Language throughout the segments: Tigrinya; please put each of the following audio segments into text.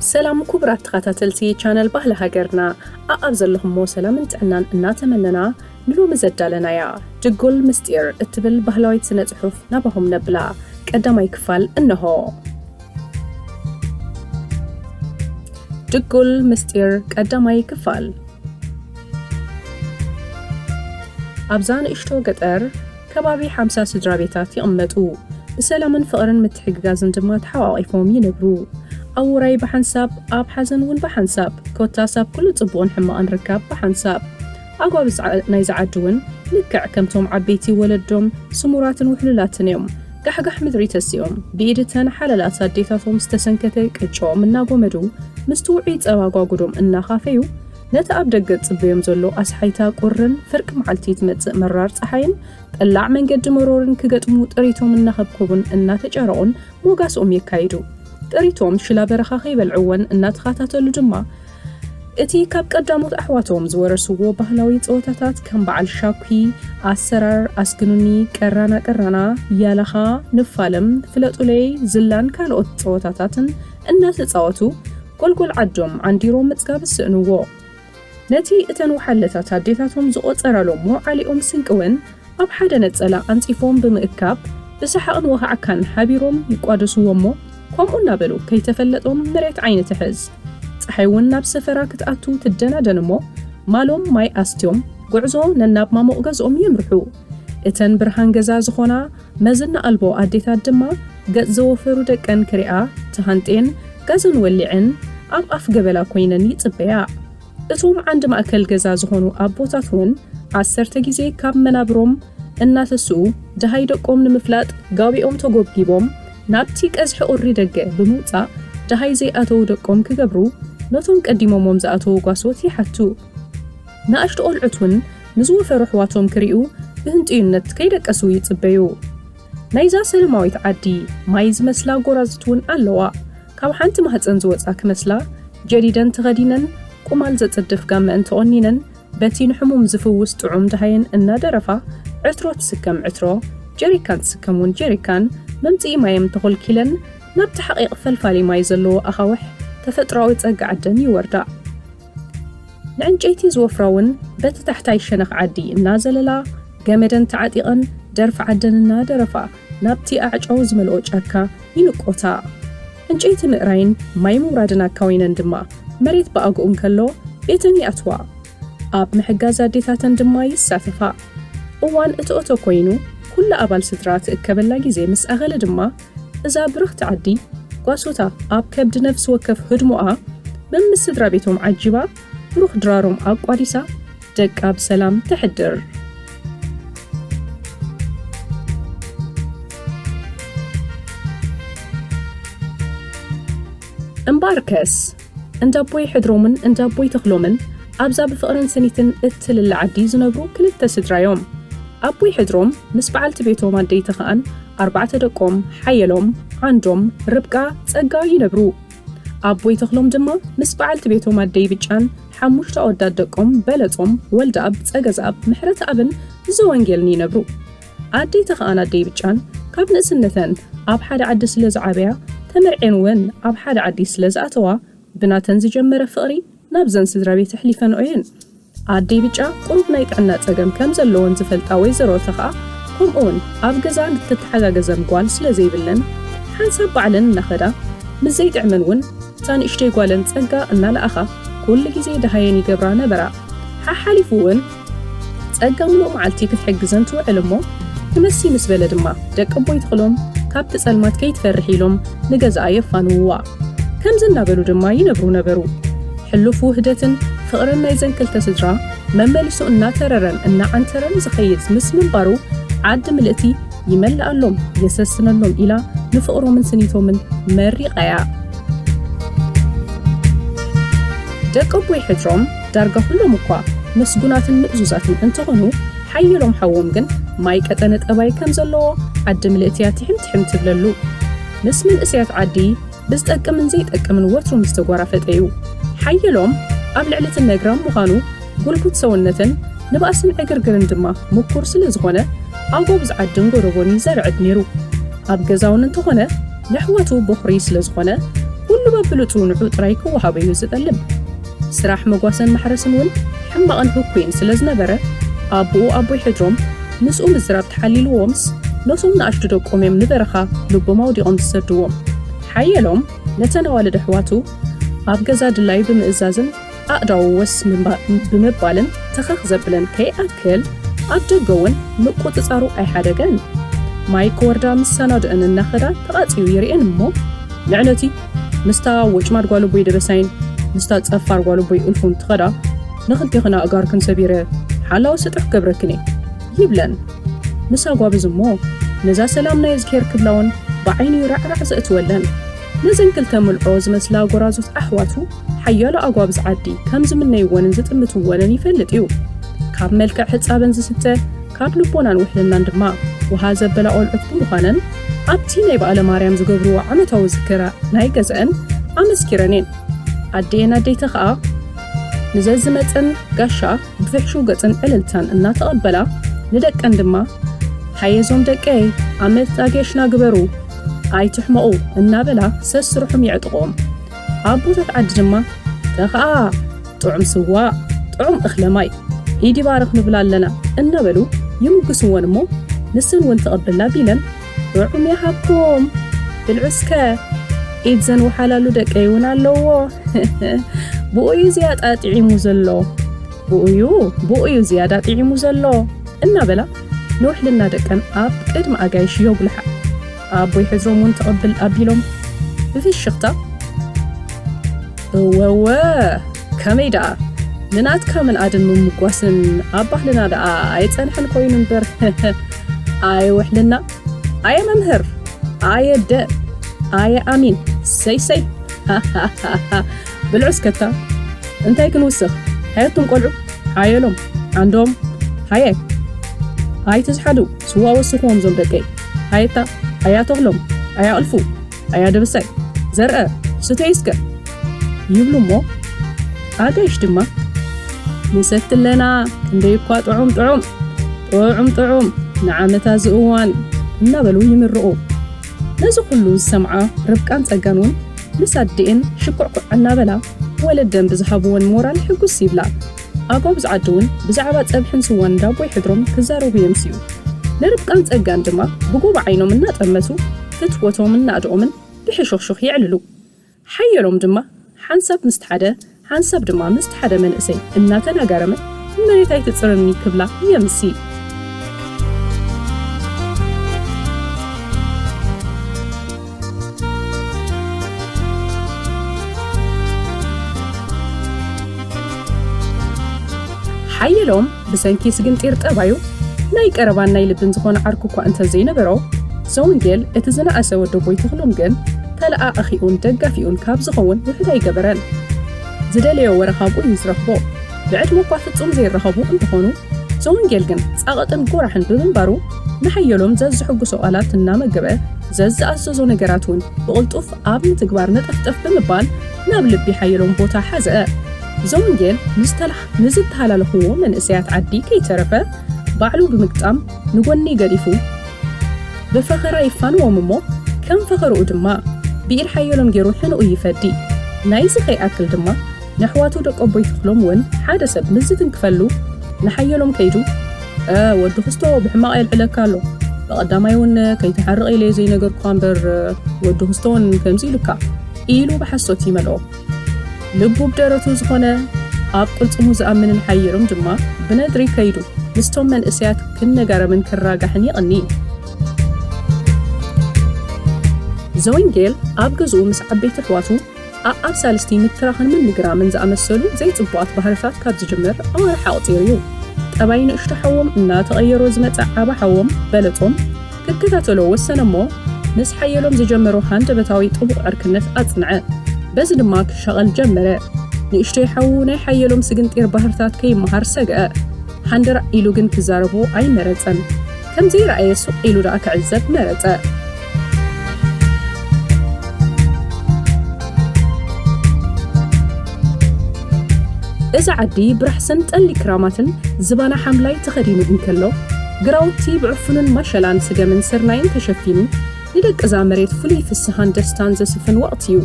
ሰላም ክቡራት ተኸታተልቲ ቻነል ባህሊ ሃገርና፣ ኣኣብ ዘለኹሞ ሰላምን ጥዕናን እናተመነና፣ ንሎሚ ዘዳለናያ ድጎል ምስጢር እትብል ባህላዊት ስነ ጽሑፍ ናባኹም ነብላ። ቀዳማይ ክፋል እነሆ። ድጎል ምስጢር ቀዳማይ ክፋል። ኣብዛ ንእሽቶ ገጠር ከባቢ ሓምሳ ስድራ ቤታት ይቕመጡ። ብሰላምን ፍቕርን ምትሕግጋዝን ድማ ተሓቋቒፎም ይነብሩ። ኣብ ውራይ ብሓንሳብ፣ ኣብ ሓዘን እውን ብሓንሳብ፣ ኮታስ ኣብ ኩሉ ጽቡቕን ሕማቕን ርካብ ብሓንሳብ። ኣጓብዝ ዓ-፣ ናይዚ ዓዲ እውን ልክዕ ከምቶም ዓበይቲ ወለዶም ስሙራትን ውሕሉላትን እዮም። ጋሕጋሕ ምድሪ ተሲኦም፣ ብኢድ እተን ሓለላት ኣዴታቶም ዝተሰንከተ ቅጭኦም እናጎመዱ፣ ምስቲ ውዑይ ጸባ ጓጉዶም እናኻፈዩ፣ ነቲ ኣብ ደገ ዝጽበዮም ዘሎ ኣስሓይታ ቁርን ፍርቂ መዓልቲ ትመጽእ መራር ጸሓይን ጠላዕ መንገዲ መሮርን ክገጥሙ ጥሪቶም እናኸብከቡን እናተጨረቑን ሞጋስኦም የካይዱ። ጥሪቶም ሽላ በረኻ ከይበልዕወን እናተኸታተሉ ድማ፣ እቲ ካብ ቀዳሞት ኣሕዋቶም ዝወረስዎ ባህላዊ ጸወታታት ከም በዓል ሻኩ፣ ኣሰራር፣ ኣስግኑኒ፣ ቀራና ቀራና፣ ያላኻ፣ ንፋለም፣ ፍለጡለይ፣ ዝላን ካልኦት ጸወታታትን እናተጻወቱ፣ ጎልጎል ዓዶም ዓንዲሮም ምጽጋብ ዝስእንዎ። ነቲ እተን ወሓለታት ኣዴታቶም ዝቖጸራሎም መውዓሊኦም ስንቂ እውን ኣብ ሓደ ነጸላ ኣንጺፎም ብምእካብ፣ ብሰሓቕን ወኻዕካን ሓቢሮም ይቋደስዎ እሞ፣ ከምኡ እናበሉ ከይተፈለጦም መሬት ዓይኒ ትሕዝ። ጸሓይ እውን ናብ ሰፈራ ክትኣቱ ትደናደን እሞ፣ ማሎም ማይ ኣስትዮም፣ ጉዕዞ ነናብ ማሞቕ ገዝኦም የምርሑ። እተን ብርሃን ገዛ ዝኾና መዝና ኣልቦ ኣዴታት ድማ፣ ገጽ ዘወፈሩ ደቀን ክሪኣ ተሃንጤን ጋዘን ወሊዐን ኣብ ኣፍ ገበላ ኮይነን ይጽበያ። እቶም ዓንዲ ማእከል ገዛ ዝኾኑ ኣቦታት እውን ዓሰርተ ግዜ ካብ መናብሮም እናተስኡ፣ ደሃይ ደቆም ንምፍላጥ ጋቢኦም ተጎብጊቦም ናብቲ ቀዝሒ ቁሪ ደገ ብምውጻእ፣ ደሃይ ዘይኣተዉ ደቆም ክገብሩ ነቶም ቀዲሞሞም ዝኣተዉ ጓሶት ይሓቱ። ንኣሽቱ ቆልዑት እውን ንዝወፈሩ ኣሕዋቶም ክሪኡ ብህንጥዩነት ከይደቀሱ ይጽበዩ። ናይዛ ሰለማዊት ዓዲ ማይ ዝመስላ ጎራዙት እውን ኣለዋ። ካብ ሓንቲ ማህጸን ዝወጻ ክመስላ፣ ጀዲደን ተኸዲነን፣ ቁማል ዘጽድፍ ጋመአን ተቖኒነን፣ በቲ ንሕሙም ዝፍውስ ጥዑም ደሃየን እናደረፋ፣ ዕትሮ ትስከም ዕትሮ፣ ጀሪካን ትስከም እውን ጀሪካን፣ መምጽኢ ማየን ተኾልኪለን፣ ናብቲ ሓቒቕ ፈልፋሊ ማይ ዘለዎ ኣኻውሕ ተፈጥሮኣዊ ጸጋ ዓደን ይወርዳ። ንዕንጨይቲ ዝወፍራ እውን በቲ ታሕታይ ሸነኽ ዓዲ እናዘለላ፣ ገመደን ተዓጢቐን፣ ደርፊ ዓደን እናደረፋ፣ ናብቲ ኣዕጫው ዝመልኦ ጫካ ይንቆታ። ዕንጨይቲ ምእራይን ማይ ምውራድን ኣካዊነን ድማ፣ መሬት ብኣግኡ እንከሎ ቤተን ይኣትዋ። ኣብ ምሕጋዝ ኣዴታተን ድማ ይሳተፋ። እዋን እትኦቶ ኮይኑ፣ ኩሉ ኣባል ስድራ ትእከበላ ግዜ ምስ ኣኸለ ድማ፣ እዛ ብርኽቲ ዓዲ፣ ጓሶታ ኣብ ከብዲ ነፍሲ ወከፍ ህድሞኣ፣ መምስ ስድራ ቤቶም ዓጂባ፣ ብሩኽ ድራሮም ኣቋዲሳ፣ ደቃ ብሰላም ተሕድር። እምበኣርከስ፣ እንዳ ኣቦይ ሕድሮምን እንዳ ኣቦይ ተኽሎምን ኣብዛ ብፍቕርን ስኒትን እትልለ ዓዲ ዝነብሩ ክልተ ስድራ እዮም። ኣቦይ ሕድሮም ምስ በዓልቲ ቤቶም ኣደይ ተኽኣን ኣርባዕተ ደቆም፣ ሓየሎም፣ ዓንዶም፣ ርብቃ፣ ጸጋ ይነብሩ። ኣቦይ ተኽሎም ድማ ምስ በዓልቲ ቤቶም ኣደይ ብጫን ሓሙሽተ ኣወዳት ደቆም በለጾም፣ ወልደኣብ፣ ጸገዝኣብ፣ ምሕረተኣብን ዘወንጌልን ይነብሩ። ኣደይ ተኽኣን ኣደይ ብጫን ካብ ንእስነተን ኣብ ሓደ ዓዲ ስለ ዝዓበያ፣ ተመርዔን እውን ኣብ ሓደ ዓዲ ስለ ዝኣተዋ፣ ብናተን ዝጀመረ ፍቕሪ ናብዘን ስድራ ቤት ኣሕሊፈንኦ እየን። ኣደይ ብጫ ቁሩብ ናይ ጥዕና ጸገም ከም ዘለወን ዝፈልጣ ወይዘሮ ተኽኣ፣ ከምኡውን ኣብ ገዛ ንትተሓጋገዘን ጓል ስለ ዘይብለን፣ ሓንሳብ ባዕለን እናኸዳ፣ ምስ ዘይጥዕመን እውን እታ ንእሽተይ ጓለን ጸጋ እናለኣኻ ኩሉ ግዜ ደሃየን ይገብራ ነበራ። ሓሓሊፉ እውን ጸጋ ምሉእ መዓልቲ ክትሕግዘን ትውዕል እሞ፣ ክመሲ ምስ በለ ድማ ደቂ ኣቦይ ተኽሎም ካብቲ ጸልማት ከይትፈርሕ ኢሎም ንገዛኣ የፋንውዋ። ከምዚ እናበሉ ድማ ይነብሩ ነበሩ። ሕሉፍ ውህደትን ፍቕርን ናይዘን ክልተ ስድራ መመሊሱ እናተረረን እናዓንተረን ዝኸይድ ምስ ምንባሩ፣ ዓዲ ምልእቲ ይመልኣሎም የሰስነሎም ኢላ ንፍቕሮምን ስኒቶምን መሪቓያ። ደቂ ኣቦይ ሕድሮም ዳርጋ ኩሎም እኳ ምስጉናትን ምእዙዛትን እንተኾኑ፣ ሓየሎም ሓዎም ግን ማይ ቀጠነ ጠባይ ከም ዘለዎ ዓዲ ምልእትያ ትሕም ትሕም ትብለሉ። ምስ መንእሰያት ዓዲ ብዝጠቅምን ዘይጠቅምን ወትሩ ምስ ተጓራፈጠ እዩ። ሓየሎም ኣብ ልዕሊ እቲ ነግራም ምዃኑ፣ ጉልጉት ሰውነትን ንባእስን ዕግርግርን ድማ ምኩር ስለ ዝኾነ፣ ኣብ ጎብዝ ዓድን ጎደቦን ይዘርዕድ ነይሩ። ኣብ ገዛውን እንተኾነ፣ ንኣሕዋቱ በኹሪ ስለ ዝኾነ፣ ኩሉ ኩሉ በብሉጹ ንዑ ጥራይ ክወሃቦ እዩ ዝጠልብ። ስራሕ መጓሰን ማሕረስን እውን ሕማቕን ህኩይን ስለ ዝነበረ፣ ኣቦኡ ኣቦይ ሕድሮም ምስኡ ምዝራብ ተሓሊልዎምስ፣ ነቶም ንኣሽቱ ደቆም እዮም ንበረኻ ልቦም ኣውዲቖም ዝሰድዎም። ሓየሎም ነተን ኣዋልድ ኣሕዋቱ ኣብ ገዛ ድላዩ ብምእዛዝን ኣእዳዉ ወስ ምባ-፣ ብምባልን ተኸኽ ዘብለን ከይኣክል፣ ኣብ ደገ እውን ምቁጽጻሩ ኣይሓደገን። ማይ ክወርዳ ምስ ሰናድኦን እናኸዳ ተቓጽዩ ይርእየን እሞ፣ ንዕለቲ ምስታ ወጭማድ ጓል ኣቦይ ደበሳይን ምስታ ጸፋር ጓል ኣቦይ እልፉን ትኸዳ፣ ንኽልቴኽን ኣእጋርክን ሰቢረ ሓላዊ ስጡሕ ክገብረክን እየ ይብለን። ምስ ኣጓብዝ እሞ፣ ነዛ ሰላም ናይ እዝግሄር ክብላ እውን ብዓይኑ ራዕራዕ ዘእትወለን። ነዘን ክልተ ምልዖ ዝመስላ ጎራዙት ኣሕዋቱ ሓያሎ ኣጓብዝ ዓዲ ከም ዝምነይወንን ዝጥምትወንን ይፈልጥ እዩ። ካብ መልክዕ ሕጻበን ዝስተ፣ ካብ ልቦናን ውሕልናን ድማ ውሃ ዘበላ ቆልዑት ብምዃነን፣ ኣብቲ ናይ በዓለ ማርያም ዝገብርዎ ዓመታዊ ዝክራ ናይ ገዝአን ኣመስኪረን እየን። ኣዴኤን ኣደይተ ኸኣ ንዘዝመጸን ጋሻ ብፍሕሹው ገጽን ዕልልታን እናተቐበላ፣ ንደቀን ድማ፣ "ሃየ ዞም ደቀይ፣ ኣመት ኣጌሽና ግበሩ፣ ኣይትሕመቑ" እናበላ ሰስርሖም የዕጥቕኦም። ኣቦታት ዓዲ ድማ፣ "ተኸኣ ጥዑም ስዋ፣ ጥዑም እኽለ ማይ፣ ኢድ ይባርኽ ንብላ ኣለና" እናበሉ ይምጉስወን እሞ፣ ንሰን እውን ተቐብልና ቢለን፣ "ጥዑም ይሃብኩም፣ ብልዑ እስከ፣ ኢድ ዘንውሓላሉ ደቀይ እውን ኣለዎ፣ ብኡ እዩ ዝያጣ ጥዒሙ ዘሎ፣ ብኡ እዩ፣ ብኡ እዩ ዝያዳ ጥዒሙ ዘሎ" እናበላ ንውሕልና ደቀን ኣብ ቅድሚ ኣጋይሽ የጉልሓ። ኣቦይ ሕድሮም እውን ተቐብል ኣቢሎም ብፍሽኽታ፣ "እወ፣ እወ፣ ከመይ ደኣ? ንናትካ ምንኣድን ምምጓስን ኣብ ባህልና ደኣ ኣይጸንሐን ኮይኑ እምበር፣ ኣየ ውሕልና፣ ኣየ መምህር፣ ኣየ ደ፣ ኣየ ኣሚን፣ ሰይ፣ ሰይ፣ ብልዑ እስከታ፣ እንታይ ክንውስኽ? ሃየቱም ቆልዑ፣ ሓየሎም፣ ዓንዶም፣ ሃየ፣ ኣይትዝሓሉ፣ ስዋ ወስኽዎም ዞም ደቀይ፣ ሃየታ፣ ኣያ ተኽሎም፣ ኣያ እልፉ፣ ኣያ ደበሳይ፣ ዘርአ፣ ስተይ እስከ" ይብሉ እሞ፣ ኣጋይሽ ድማ፣ "ንሰቲ ኣለና፣ ክንደይ እኳ ጥዑም ጥዑም፣ ጥዑም ጥዑም፣ ንዓመታ ዝእዋን" እናበሉ ይምርቑ። ነዚ ኩሉ ዝሰምዓ ርብቃን ጸጋን እውን ምስ ኣዴኤን ሽኩዕኩዕ እናበላ፣ ወለደን ብዝሃብወን ሞራል ሕጉስ ይብላ። ኣጓብዝ ዓዲ እውን ብዛዕባ ጸብሕን ስዋን ዳቦይ ሕድሮም ክዛረቡ የምስዩ። ንርብቃን ጸጋን ድማ ብጎቦ ዓይኖም እናጠመቱ፣ ፍትወቶምን ናእድኦምን ብሕሹኽሹኽ የዕልሉ። ሓየሎም ድማ ሓንሳብ ምስቲ ሓደ፣ ሓንሳብ ድማ ምስቲ ሓደ መንእሰይ እናተናጋረመ፣ "መሬት ኣይትጽረኒ" ክብላ የምሲ። ሓየሎም ብሰንኪ ስግንጢር ጠባዩ ናይ ቀረባን ናይ ልብን ዝኾነ ዓርኩ እኳ እንተዘይነበሮ፣ ዘወንጌል እቲ ዝነኣሰ ወዲ ኣቦይ ተኽሎም ግን ተለኣኣኺኡን ደጋፊኡን ካብ ዝኸውን ውሑድ ኣይገበረን። ዝደለዮ ወረ ካብኡ እዩ ዝረኽቦ። ብዕድመ እኳ ፍጹም ዘይራኸቡ እንተኾኑ፣ ዘወንጌል ግን ጻቕጥን ጎራሕን ብምንባሩ፣ ንሓየሎም ዘዝሕጉሶ ቃላት እናመገበ፣ ዘዝኣዘዞ ነገራት እውን ብቕልጡፍ ኣብ ምትግባር ንጠፍጠፍ ብምባል ናብ ልቢ ሓየሎም ቦታ ሓዘ። ዘወንጌል ንዝተላ-፣ ንዝተሃላለኽዎ መንእሰያት ዓዲ ከይተረፈ ባዕሉ ብምግጣም ንጎኒ ገዲፉ ብፈኸራ ይፋንዎም እሞ ከም ፈኸርኡ ድማ ብኢድ ሓየሎም ገይሩ ሕንኡ ይፈዲ። ናይዚ ከይኣክል ድማ ነሕዋቱ ደቂ ኣቦይ ተኽሎም እውን ሓደ ሰብ ምስ ዝትንክፈሉ ንሓየሎም ከይዱ፣ "እ፣ ወዲ ክስቶ ብሕማቕ የልዕለካ ኣሎ። ብቐዳማይ እውን ከይትሓርቕ ኢለ ዘይነገርኩኻ እምበር፣ ወዲ ክስቶ እውን ከምዚ ኢሉካ" ኢሉ ብሓሶት ይመልኦ። ልቡ ብደረቱ ዝኾነ ኣብ ቅልጽሙ ዝኣምንን ሓየሎም ድማ ብነድሪ ከይዱ ምስቶም መንእሰያት ክነጋረምን ክራጋሕን ይቕኒ። ዘወንጌል ኣብ ገዝኡ ምስ ዓበይቲ ኣሕዋቱ ኣኣብ ሳልስቲ ምትራኽን ምንግራምን ዝኣመሰሉ ዘይጽቡቓት ባህርታት ካብ ዝጅምር ኣዋርሕ ኣቑጺሩ እዩ። ጠባይ ንእሽቶ ሓዎም እናተቐየሮ ዝመጸ ዓባ ሓዎም በለጾም ክከታተሎ ወሰነ እሞ፣ ምስ ሓየሎም ዝጀመሮ ሃንደበታዊ ጥቡቕ ዕርክነት ኣጽንዐ። በዚ ድማ ክሻቐል ጀመረ። ንእሽቶይ ሓዉ ናይ ሓየሎም ስግንጢር ባህርታት ከይመሃር ሰግአ። ሃንደራእ ኢሉ ግን ክዛረቦ ኣይመረጸን። ከም ዘይረኣየ ሱቕ ኢሉ ደኣ ክዕዘብ መረጸ። እዚ ዓዲ ብራሕስን ጠሊ ክራማትን ዝባና ሓምላይ ተኸዲኑ እንከሎ፣ ግራውቲ ብዕፉንን ማሸላን ስገምን ስርናይን ተሸፊኑ፣ ንደቂ እዛ መሬት ፍሉይ ፍስሃን ደስታን ዘስፍን ወቕቲ እዩ።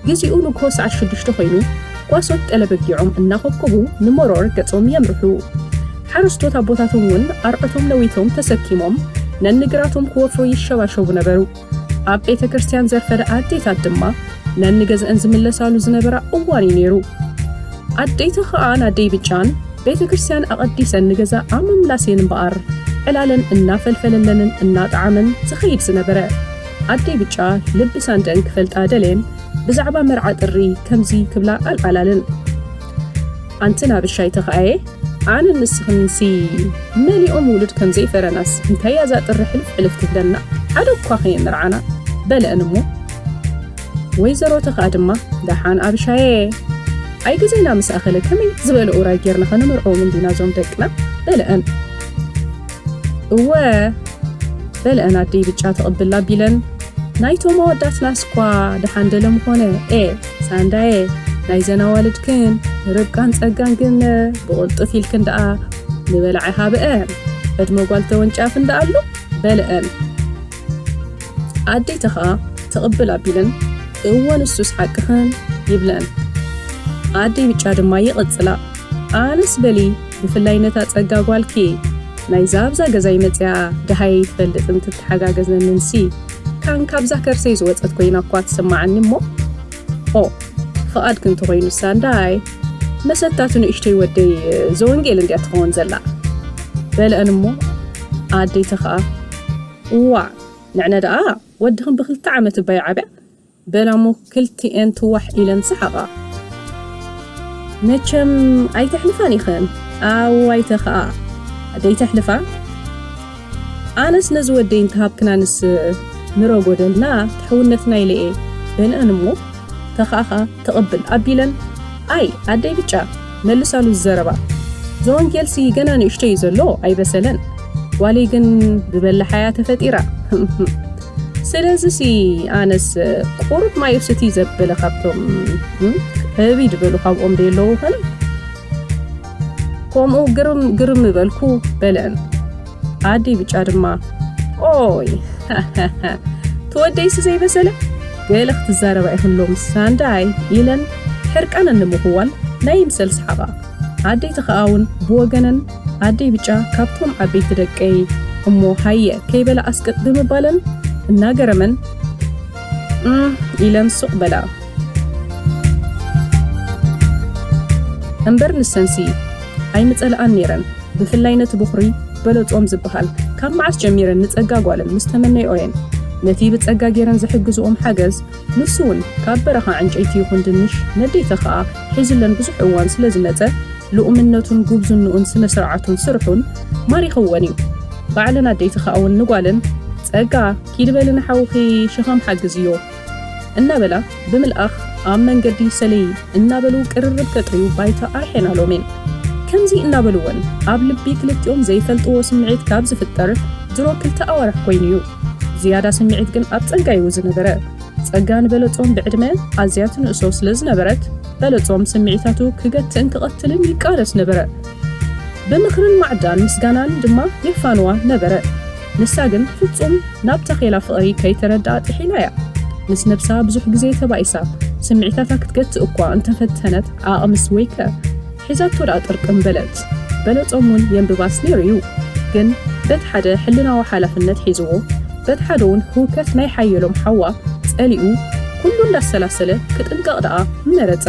ግዜኡ ንግሆ ሰዓት ሽዱሽተ ኮይኑ፣ ጓሶት ጠለበጊዖም እናኾብኮቡ ንመሮር ገጾም የምርሑ። ሓረስቶት ኣቦታቶም እውን ኣርዑቶም ነዊቶም ተሰኪሞም ነንግራቶም ክወፍሩ ይሸባሸቡ ነበሩ። ኣብ ቤተ ክርስቲያን ዘርፈደ ኣዴታት ድማ ነንገዝአን ዝምለሳሉ ዝነበራ እዋን እዩ ነይሩ። ኣዴ ተኸኣን ኣደይ ብጫን ቤተ ክርስቲያን ኣቐዲሰን ንገዛ ኣብ ምምላስ እየን እምበኣር ዕላለን እናፈልፈለለንን እናጠዓመን ዝኸይድ ዝነበረ። ኣደይ ብጫ ልቢ ሳንደን ክፈልጣ ደልየን ብዛዕባ መርዓ ጥሪ ከምዚ ክብላ ኣልዓላለን። ኣንቲ ናብሻይ ተኸኣየ፣ ኣነ ንስኽንሲ መሊኦም ውሉድ ከም ዘይፈረናስ እንታይ እያ እዛ ጥሪ ሕልፍ ሕልፍ ትብለና? ሓደ እኳ ከየምርዓና በለአን እሞ ወይዘሮ ተኸኣ ድማ ደሓን ኣብሻየ ኣይግዜና ምስ ኣኸለ ከመይ ዝበለ ኡራይ ጌርና ከነምርዖም እንዲና እዞም ደቅና በለአን። እወ በለአን ኣደይ ብጫ ተቕብል ኣቢለን ናይቶም ኣወዳትናስ እኳ ደሓን ደለ ምኾነ። ኤ ሳንዳየ ናይዘን ኣዋልድክን ርብቃን ጸጋን ግን ብቕልጡፍ ኢልክን ደኣ ንበላዒ ሃበአን ዕድመ ጓል ተወንጫፍን ደኣ ኣሎ በለአን። ኣዴተ ኸኣ ትቕብል ኣቢለን እወ ንሱስ ሓቅኽን ይብለን። ኣደይ ብጫ ድማ ይቕጽላ ኣነስ በሊ ብፍላይ ነታ ጸጋ ጓልኪ ናይዛ ኣብዛ ገዛይ መጽያ ደሃየይ ትፈልጥን ትተሓጋገዘንን ሲ ካን ካብዛ ከርሰይ ዝወጸት ኮይና እኳ ትስምዓኒ እሞ ኦ ፍቓድኪ እንተኾይኑ ሳንዳይ መሰታቱ ንእሽተይ ወደይ ዘወንጌል እንድያ ትኸውን ዘላ በለአን እሞ ኣዴተ ኸኣ እዋዕ ንዕነ ደኣ ወድኽን ብክልተ ዓመት እባ ይዓብያ በላ እሞ ክልቲኤን ትዋሕ ኢለን ሰሓቓ። መቸም ኣይተሕልፋን ኢኽን ኣዋይተ ኸኣ ደይተሕልፋ ኣነስ ነዚ ወደይ እንተሃብክናንስ ምረጎደልና ትሕውነትና ኢለ እየ በልአን እሞ ተኸኣኻ ትቕብል ኣቢለን ኣይ ኣደይ ብጫ መልሳሉ ዝዘረባ ዘወንጌልሲ ገና ንእሽቶ እዩ ዘሎ ኣይበሰለን ጓለይ ግን ብበላሓያ ተፈጢራ ስለዚሲ ኣነስ ቁሩብ ማይ ውስቲ ዘበለ ካብቶም እም፣ ዕብይ ዝበሉ ካብኦም ደየለዉ ኸን ከምኡ ግርም ግርም በልኩ በለን ኣደይ ብጫ ድማ ኦይ ትወደይሲ ዘይበሰለ ገለ ክትዛረባ ኢኽን ሎምስ ሳንዳይ ኢለን ሕርቃነን ንምኽዋል ናይ ምሰል ሰሓቓ ኣደይ ተኸኣውን ብወገነን ኣደይ ብጫ ካብቶም ዓበይቲ ደቀይ እሞ ሃየ ከይበላ ኣስቅጥ ብምባለን እናገረመን እም ኢለን ሱቕ በላ እምበር ንሰንሲ ኣይምጸልኣን ነይረን ብፍላይ ነቲ ቦኽሪ በለጾም ዝበሃል ካብ መዓስ ጀሚረን ንጸጋ ጓለን ምስ ተመነይኦ እየን ነቲ ብጸጋ ገይረን ዝሕግዝኦም ሓገዝ ንሱ እውን ካብ በረኻ ዕንጨይቲ ይኹን ድንሽ ነዴተ ኸኣ ሒዙለን ብዙሕ እዋን ስለ ዝመጸ ልኡምነቱን ጉብዝንኡን ስነ ስርዓቱን ስርሑን ማሪኽወን እዩ ባዕለን ኣዴቲ ኸኣ እውን ንጓለን ጸጋ ኪዲ በሊ ንሓውኺ ሸኸም ሓግዝዮ እናበላ ብምልኣኽ ኣብ መንገዲ ሰለይ እናበሉ ቅርርብ ከጥርዩ ባይታ ኣርሒናሎሜን ከምዚ እናበልወን ኣብ ልቢ ክልቲኦም ዘይፈልጥዎ ስምዒት ካብ ዝፍጠር ድሮ ክልተ ኣዋርሕ ኮይኑ እዩ ዝያዳ ስምዒት ግን ኣብ ጸጋ እዩ ዝነበረ ጸጋ ንበለጾም ብዕድመ ኣዝያ ትንእሶ ስለ ዝነበረት በለጾም ስምዒታቱ ክገትእን ክቐትልን ይቃለስ ነበረ ብምኽርን ማዕዳን ምስጋናን ድማ የፋንዋ ነበረ ንሳ ግን ፍጹም ናብ ተኼላ ፍቕሪ ከይተረድኣ ጥሒላ እያ። ምስ ነብሳ ብዙሕ ግዜ ተባኢሳ፣ ስምዒታታ ክትገትእ እኳ እንተፈተነት ዓቕምስ ወይከ ሒዛቶ ደኣ ጥርቅም በለት። በለጾም እውን የንብባስ ነይሩ እዩ። ግን በቲ ሓደ ሕልናዊ ሓላፍነት ሒዝዎ፣ በቲ ሓደ እውን ህውከት ናይ ሓየሎም ሓዋ ጸሊኡ፣ ኩሉ እንዳሰላሰለ ክጥንቀቕ ደኣ መረጸ።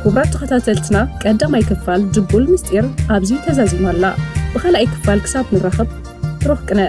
ክቡራት ተኸታተልትና ቀዳማይ ክፋል ድጉል ምስጢር ኣብዚ ተዛዚማ ኣላ። ብኻልኣይ ክፋል ክሳብ ንራኸብ ብሩኽ ቅነ።